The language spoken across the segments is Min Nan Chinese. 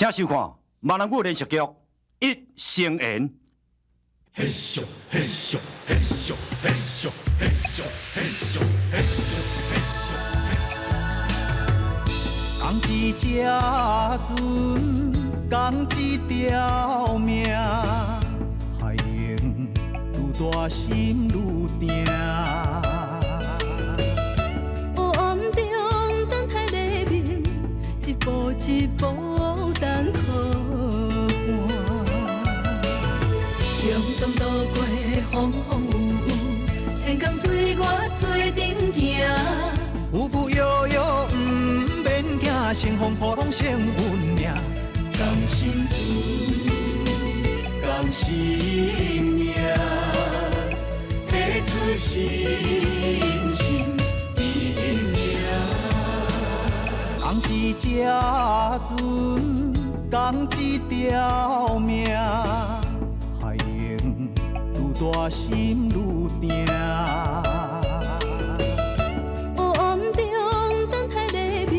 請收看閩南語連續劇《一生緣》。嘿咻嘿咻嘿咻嘿咻嘿咻嘿咻嘿咻嘿咻。仝一隻船，仝一條命，海浪愈大心愈定。黑暗中等待黎明，一步一步等靠岸。共同渡过风风雨雨，千江水我做阵行。浮浮摇摇毋免惊，乘风破浪胜运命。仝心船，仝心命，彼此心心意命。仝一隻船，仝一條命，海浪愈大心愈定。黑暗中等待黎明，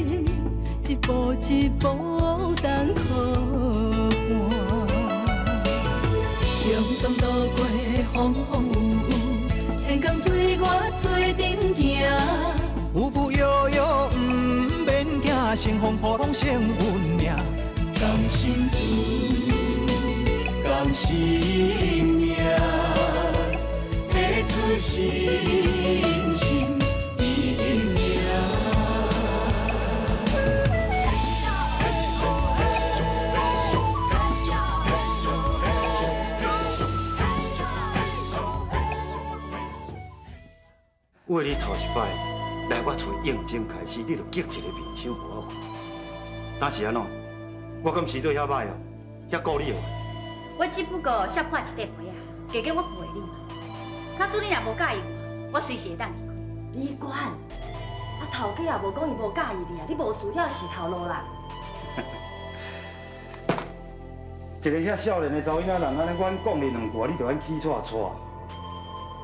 一步一步等靠岸。共同渡过风风雨雨，千江水我做阵行。浮浮摇摇毋免惊，乘风破浪胜运命。仝心船，仝心命，彼此心心意命。为你頭一擺來我厝應徵開始，你就激一个面相予我看。但是按怎？我敢生做遐歹哦，遐顧你的？我只不過摔破一塊皮仔，加減我賠你嘛。假使你若無佮意我，我隨時會當離開。李冠，啊頭家也無講伊無佮意你啊，你無需要死頭路啦。一个遐少年的查某囡仔人，按呢，阮講你兩句，你就按氣掣掣。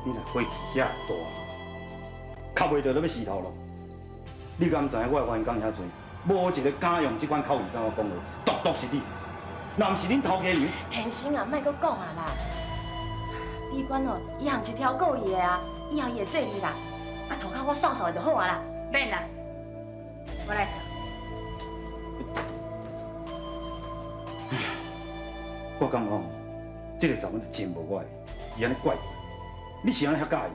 你若火氣遐大，較袂著就欲死頭路。你敢知影我的員工遐濟，無一个敢用這款口氣佮我講話，獨獨是你，若毋是恁頭家娘。天生啊，莫閣講啊啦。李冠哦，伊也毋是挑故意的啊，以後伊會細膩啦。啊，塗跤我掃掃就好啊啦。免啦，我來掃。我感覺吼，這个查某囡仔真無我的，伊按呢怪怪，你是按呢遐佮意啊？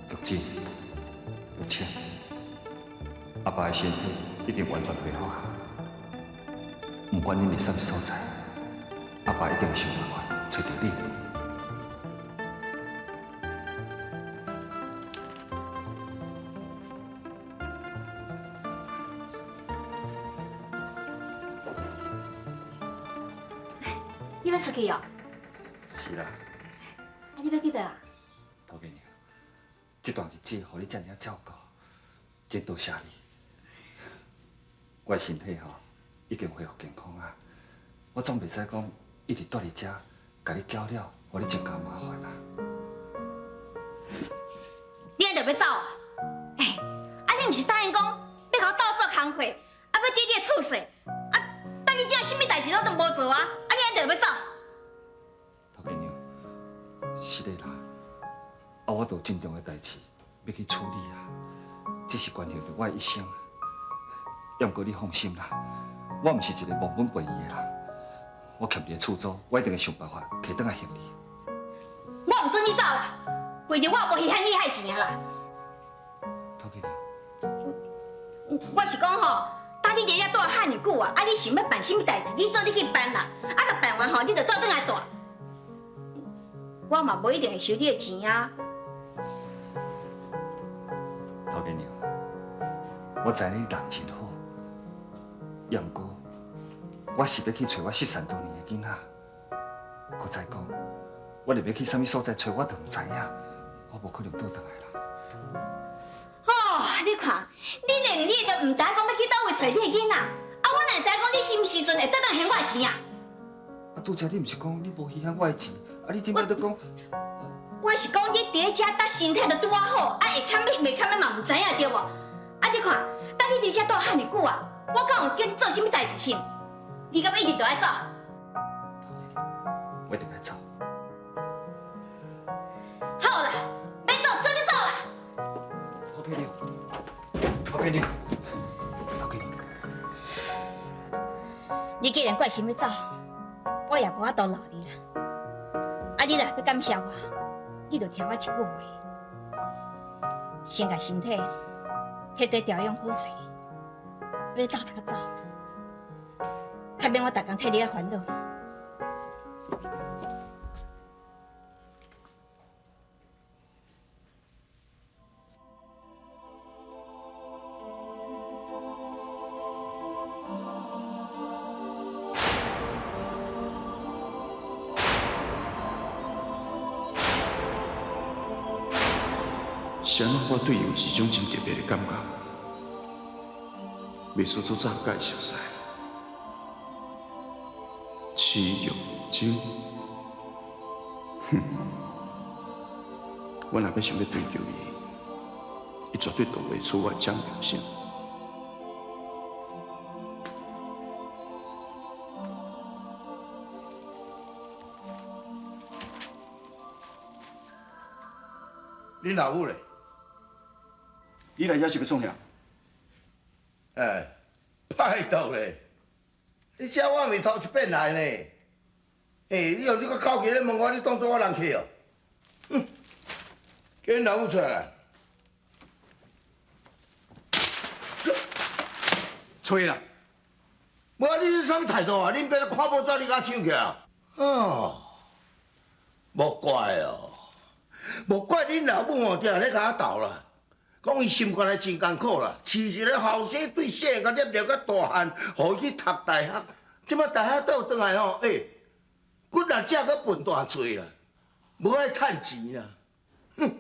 玉珍，玉清，阿爸的身體已經完全恢復啊！不管恁佇啥物所在，阿爸一定會想辦法揣著恁。你欲出去哦？是啦。啊，你欲去佗啊？陶家娘，這段日子予你這爾照顧，真多謝你。我的身體吼已經恢復健康啊，我總袂使講一直蹛佇遮，共你攪了，予你增加麻煩啊。你按就欲走啊？欸，啊你毋是答應講欲共我鬥做工課，啊欲佇你的厝稅，啊，等你這啥物代誌攏都無做啊，啊你按就欲走？陶家娘，是的啦，啊我都有真重的代誌欲去處理啊，這是關係著我的一生。也毋過你放心啦，我毋是一個忘本背義的人，我欠你的厝租，我一定會想辦法提轉來還你。我毋准你走啦，為著我無稀罕你遐錢啊啦。陶家娘，我是講吼，當你佇遮蹛遐爾久啊，啊你想欲辦啥物代誌，你做你去辦啦，啊若辦完吼，你就倒轉來蹛。我嘛無一定會收你的錢啊。陶家娘，我知你人真好。也毋過，我是欲去揣我失散多年的囡仔。閣再講，我若欲去啥物所在揣，我都毋知影，我無可能倒轉來啦。哦，你看，你連你都毋知影講欲去佗位揣你的囡仔，啊，我哪會知影講你啥物時陣會轉來還我的錢啊？啊，拄才你毋是講你無稀罕我的錢，啊，你這擺閣講，我是講你佇咧遮搭身體都拄仔好，啊會堪欲袂堪欲嘛毋知影對無？啊，你看，搭你佇遮住遐爾久啊，我敢有叫你做啥物代誌是毋？你敢一直都愛走？我一定愛走。好啦，欲走做就走啦。陶家娘，陶家娘，陶家娘，你既然決心欲走，我也無法度留你啦。啊，你若欲感謝我，你就聽我一句話，先共身體徹底調養好勢，欲走就閣走，較免我逐工替你遐煩惱。是按怎我對伊有一種真特別的感覺，袂輸做早佮伊熟似。徐玉珍，哼，我若欲想欲追求伊，伊絕對擋袂出我的掌聲。恁老母咧？你來遮是欲創啥？哎，拜託咧！你寫我面頭一遍來呢？嘿，你用這個口氣咧問我，你當作我人客哦？哼！叫恁老母出來。吹啦！無啊，你這啥物態度啊？恁爸咧看報紙，你敢搶起來？哦，無怪哦，無怪恁老母哦，定咧共我鬥啦。講伊心肝內真艱苦啦，其實咧後生對細漢甲念念到大漢，予伊去讀大學，這擺大學倒轉來吼，欸，骨力食閣笨大喙啦，無愛趁錢啦。哼，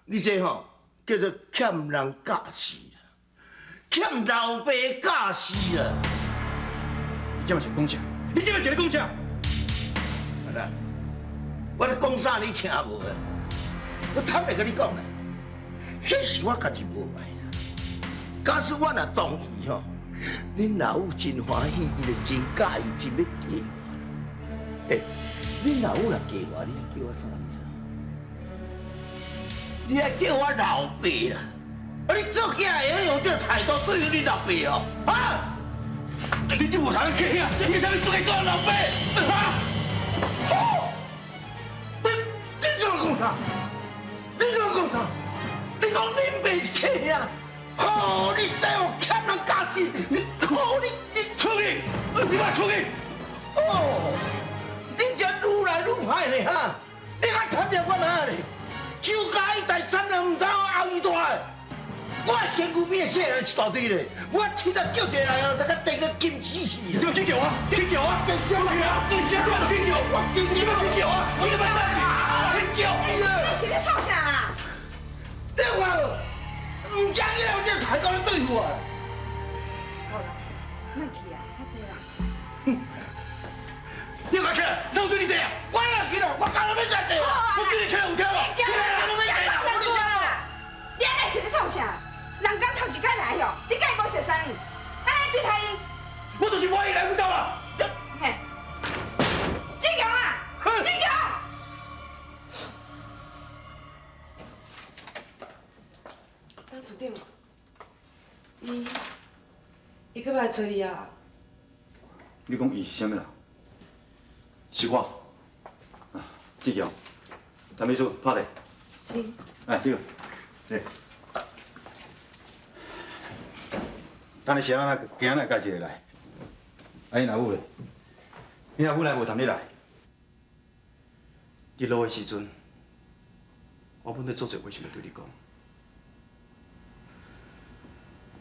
你這吼叫做欠人教示啦，欠老爸教示啦。你這擺是講啥？你這擺是咧講啥？阿我咧講啥你聽無啊？我坦白佮你講啦。彼是我家己無愛啦。假使我若同意吼，恁老母真歡喜，伊就真佮意，真欲嫁我。欸，恁老母若嫁我，你愛叫我啥物意思？你愛叫我老爸啦？啊，你做囝會用這個態度對付恁老爸哦？啊？你這無啥物客兄，你啥物資格做我老爸？啊？你怎講啥？你怎講啥？你講恁爸是客兄，吼！你使我欠人家事，你靠你你出去！你莫出去！哦，你這愈來愈歹咧哈！你較貪念我哪咧？周家一代三人毋知我後二代，我身軀邊細人一大堆咧，我凊彩叫一個來哦，大家電個金死死。你這去叫我，去叫我，去叫我，去叫我，去叫我，你這去叫我，我這去叫你是咧創啥啦？你有看無？毋知影用這個態度來對付我。好啦，莫去啊，較濟啦。你有起來，啥有你這啊？我哪起來？我敢若欲食這？我叫你起來有聽無？起來！你按呢是咧創啥？人工頭一擺來哦，你佮伊無熟似，按呢對待伊？我就是無愛伊來阮兜啦。嘿，志強啊，志強！董事長，伊閣來揣你啊？你講伊是啥物人？是我。啊，志強，陳秘書，拍茶。是。來，這個，坐。等你先仔今仔日家一个來。啊，𪜶老母咧？𪜶老母來無參你來？佇路的時陣，我本底足濟話想欲對你講，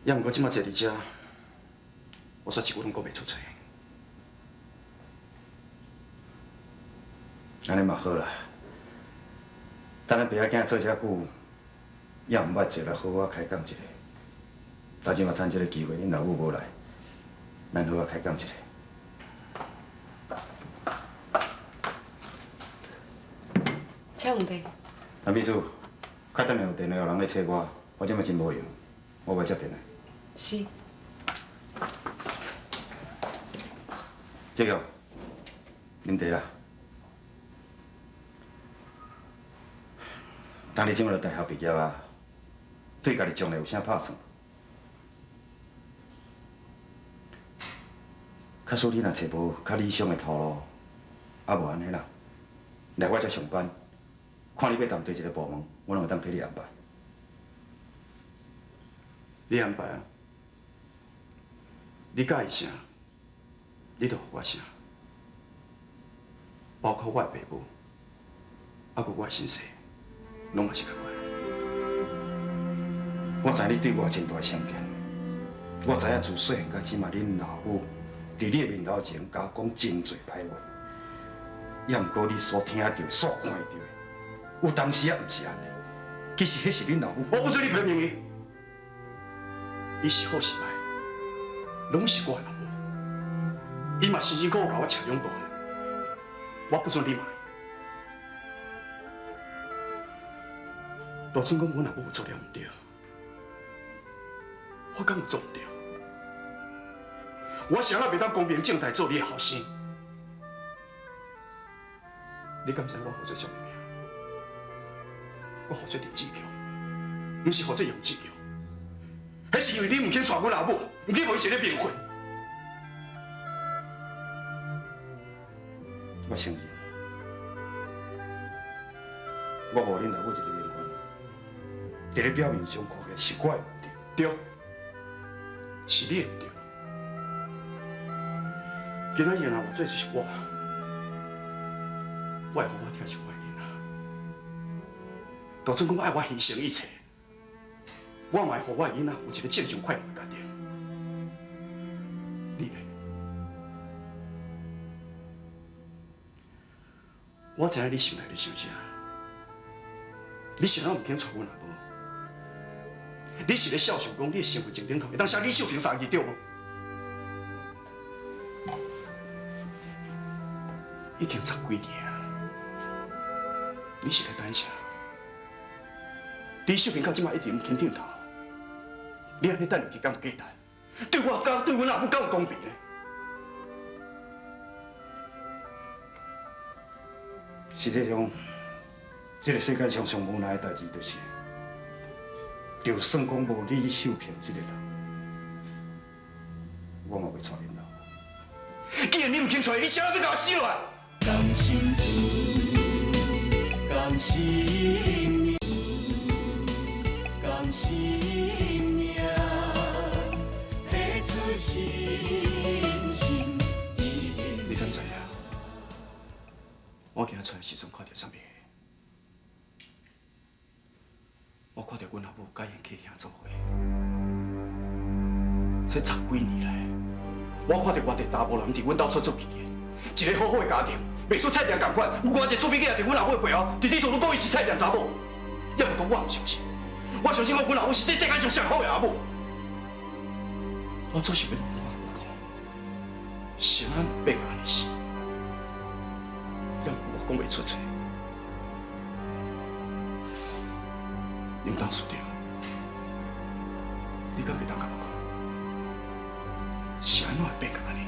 也毋過這馬坐佇遮，我煞一句攏講袂出嘴。按呢嘛好啦，等咱爸仔囝做遮久，也毋捌坐來好好開講一下。但这马趁这个机会，恁老母无来，咱好好开讲一下。啥问题？陈秘书，较等下有电话有人来找我，我这马真无闲，我袂接电话。是。这个，啉茶啦。当你这马就大学毕业啊，对家己将来有啥拍算？假使你若找无较理想的套路，啊无按呢啦，来我遮上班，看你欲踮佗一个部门，我拢会当替你安排。你安排啊？你佮意啥，你就予我啥，包括我的爸母，犹阁我的身世，拢嘛是仝款。我知你对我真大的成见，我知影自细汉到这马，恁老母伫你的面头前共我讲真济歹话，也毋过你所听著、所看著的，有当时也毋是按呢。其实彼是恁老母，我不准你批评伊，伊是好是歹，拢是我的老母。伊嘛辛辛苦苦共我摕养大，我不准你骂伊。就算讲阮阿母有做了毋对，我敢有做毋对？我啥仔袂当光明正大做你的后生？你敢知我号做啥物名？我号做林志强，毋是号做杨志强。彼是因为你毋肯娶阮阿母，毋肯予伊一个名分。我承认，我无恁老母一个名分，伫咧表面上看起来是我的毋对，对，是你的毋对。今仔日若活做就是我，我会好好疼惜我的囡仔。就算讲爱我牺牲一切，我嘛会予我的囡仔有一个正常快乐的家庭。你呢？我知影你心内咧想啥，你是按怎毋肯娶阮阿母？你是咧肖想讲你的身份证顶头会当写李秀萍三个字对无？已经10几年啊，你是咧等啥？李秀萍到这马一直毋肯转头，你按呢等落去敢有价值？对我敢对阮阿母敢有公平呢？实际上，这个世界上上无奈的代志就是，就算讲无李秀萍这个人，我嘛袂娶恁老母。既然你毋肯娶，你啥人欲共我死落来？仝心事，仝心命，仝心命，彼此心心意。你敢知影？我今仔出来时阵看著啥物？我看著阮阿母佮𪜶契兄做伙，这10几年来，我看著偌济查某人伫阮兜出出去去，一个好好的家庭，袂输菜店仝款，有偌济趣味囝伫阮阿母的背后，直直吐露讲伊是菜店查某。也毋过我毋相信，我相信我阮阿母是这世间上上好的阿母。我总想欲问阮阿母讲，是按怎变按呢死？也毋过我讲袂出嘴。林董事长，你敢袂当共我讲，是按怎会变按呢？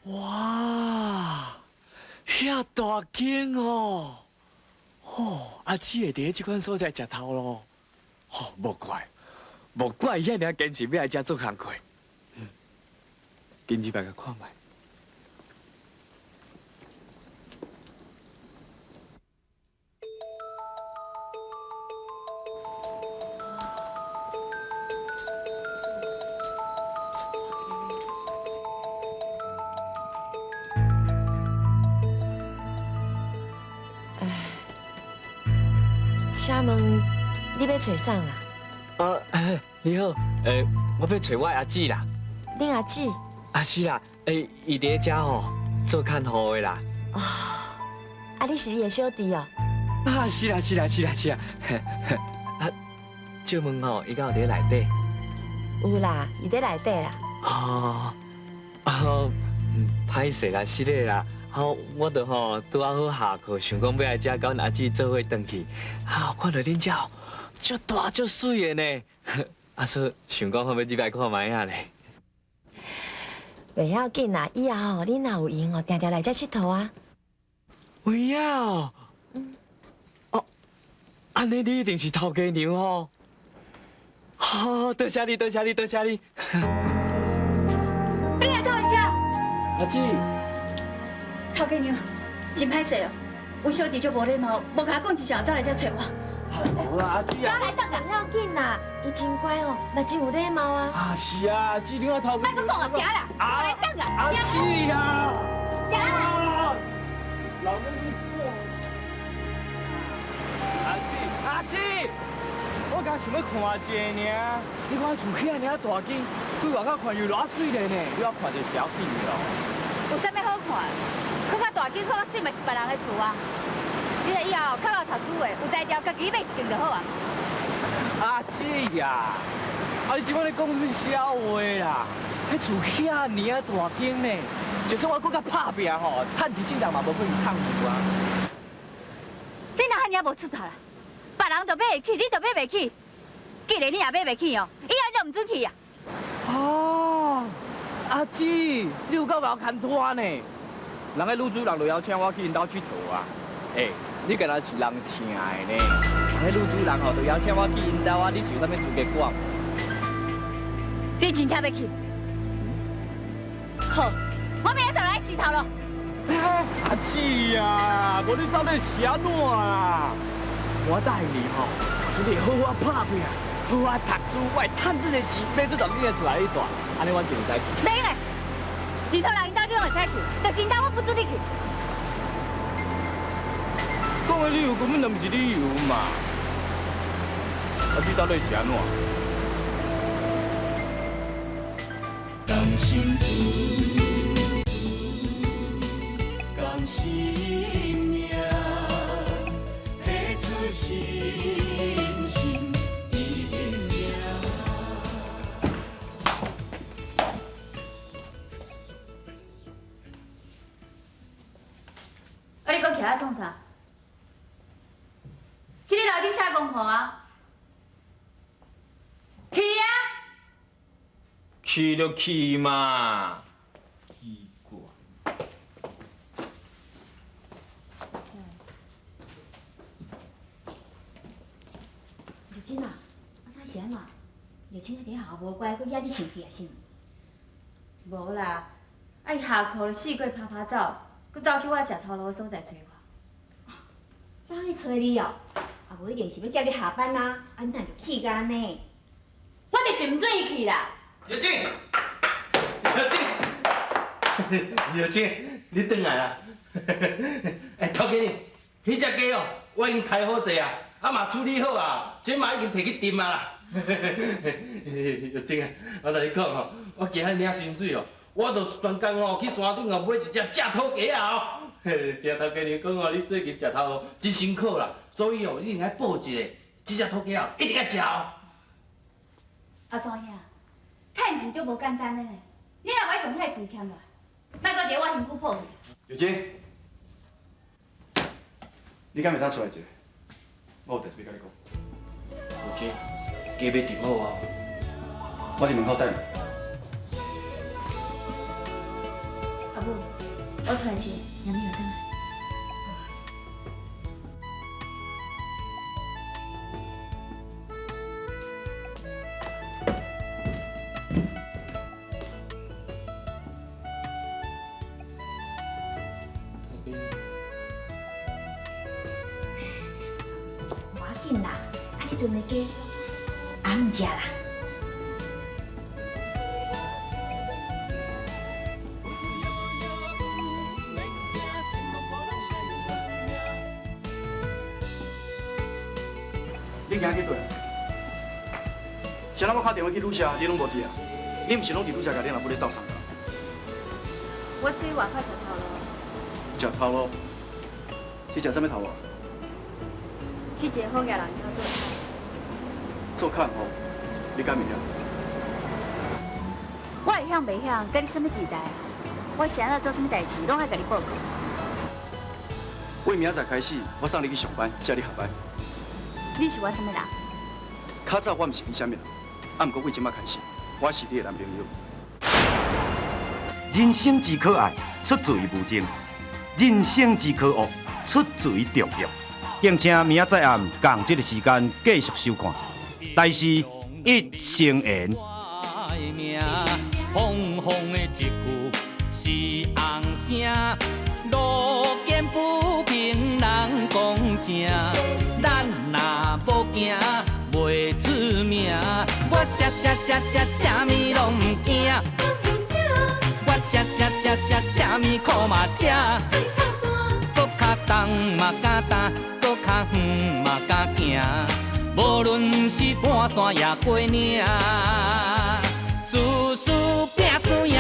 哇，遐大间哦！哦，阿姊会伫这款所在食头路，吼，无怪，无怪伊遐尔坚持欲来遮做工课。紧入来共看觅。请问你欲揣啥啦？啊，你好，我欲揣我阿姊啦。恁阿姊？啊是啦，欸，伊伫咧遮吼做看护的啦。哦，啊，你是伊的小弟哦？啊，是啦是啦是啦是啦。啊，借问吼，伊敢有伫咧内底？有啦，伊伫内底啦。哦，哦，歹势啦，失礼啦。好，我就吼拄仔好下课，想讲欲来遮佮阮阿姊做伙转去。啊，看著恁遮足大足媠的呢。啊，所以想讲好欲入来看覓仔咧。袂要紧啦，以后吼，你若有闲哦，定定来遮𨑨迌啊。有影哦。哦，按呢你一定是头家娘吼。好，多谢你，多谢你，多谢你。你来走来遮。阿姊。头家娘，真歹势哦，阮小弟足无礼貌，无共我讲一声，走来遮揣我。好啦，阿姊啊。我来等啦。不要紧啦，伊真乖哦，嘛真有礼貌啊。啊是啊，阿姊，你看头。莫阁讲啊，行啦，我来等啦。阿姊啊。行啦。老妹你过。阿姊，阿姊，我刚想欲看一下尔，你看厝遐尔大间，对外口看又偌媠咧呢，你我看就小紧咯。有啥物好看？阁较大间，阁较媠嘛是别人的厝啊。你若以后较𠢕读书的，有才调，家己买一间就好啊。阿姊呀，啊你这摆咧讲啥物痟话啦？彼厝遐尔啊大间呢，就算我阁较拍拚吼，趁一世人嘛无可能趁有啊。你若遐尔无出头啦，别人都买会起，你都买袂起。既然你也买袂起哦，以后你就毋准去啊。哦，阿姊，你有够𠢕牵拖呢？人个女主人就邀请我去𪜶兜𨑨迌啊。欸，你敢若是人请的呢？人个女主人吼就邀请我去𪜶兜啊，你是有啥物资格管？你真正欲去？好，我明仔就来洗头路。阿姊啊，无你到底是按怎啊？我答应你吼，准备好好拍拼，好好读书，我会趁这个钱买出十间的厝来你住，按呢我就会使去。免嘞，日头人𪜶兜你拢会使去，就是𪜶兜我不准你去。讲的理由根本就毋是理由嘛！啊，你到底是按怎？同心厝，同心命，彼此心心意命。啊，你阁徛遐创啥？去你楼顶写功课啊！去啊！去就去嘛。奇怪。玉珍啊，啊，他是按怎？玉清伫学校无乖，阁惹你生气啊是？无啦，啊伊下课就四界趴趴走，阁走去我食头路的所在揣我。走去揣你哦，啊无一定是欲接你下班啊，啊你哪就气甲按呢？我就是毋准伊去啦。玉静，玉静，玉静，你转来啦！哎，头家，彼只鸡哦，我已经杀好势啊，啊嘛处理好啊，钱嘛已经提去炖啊啦。玉静啊，我共你讲哦，我今仔领薪水哦，我就专工哦去山顶哦买一只正土鸡仔哦。听头家娘讲哦，你最近食头路真辛苦啦，所以哦，你一定爱补一下，这只土鸡仔一定爱食哦。阿山兄，趁钱足无简单的呢，你若无爱将遐钱俭落来，莫阁伫我身躯破去。玉晶，你敢会当出来一下？我有代志欲佮你讲。玉晶，鸡欲炖好啊！我伫门口等你。阿母，我出来一下，娘你转来。无要紧啦，啊你炖的鸡，俺毋食啦。你今去佗？啥人我敲电话去旅社，你攏無佇啊？你毋是攏佇旅社共恁老母咧鬥相共？我出去外口食頭路。食頭路？去食啥物頭路？去一個好額人家做客。做客吼，你敢會曉？我會曉袂曉，佮你啥物期待啊？我是按怎做啥物代誌，攏愛共你報告。為明仔載開始，我送你去上班，接你下班。你是我啥物人？較早我毋是你啥物人，啊，毋過為這擺開始，我是你的男朋友。人生之可愛，出自於無情；人生之可惡，出自於縱欲。敬請明仔載暗仝這个時間繼續收看。大師一生緣。風風的一句是紅聲，路見不平人講正，咱若無行袂出名。我啥啥啥啥啥物攏毋驚，我啥啥啥啥啥物苦嘛食，閣較重嘛敢擔，閣較遠嘛敢行，無論是盤山抑過嶺。事事拼輸贏，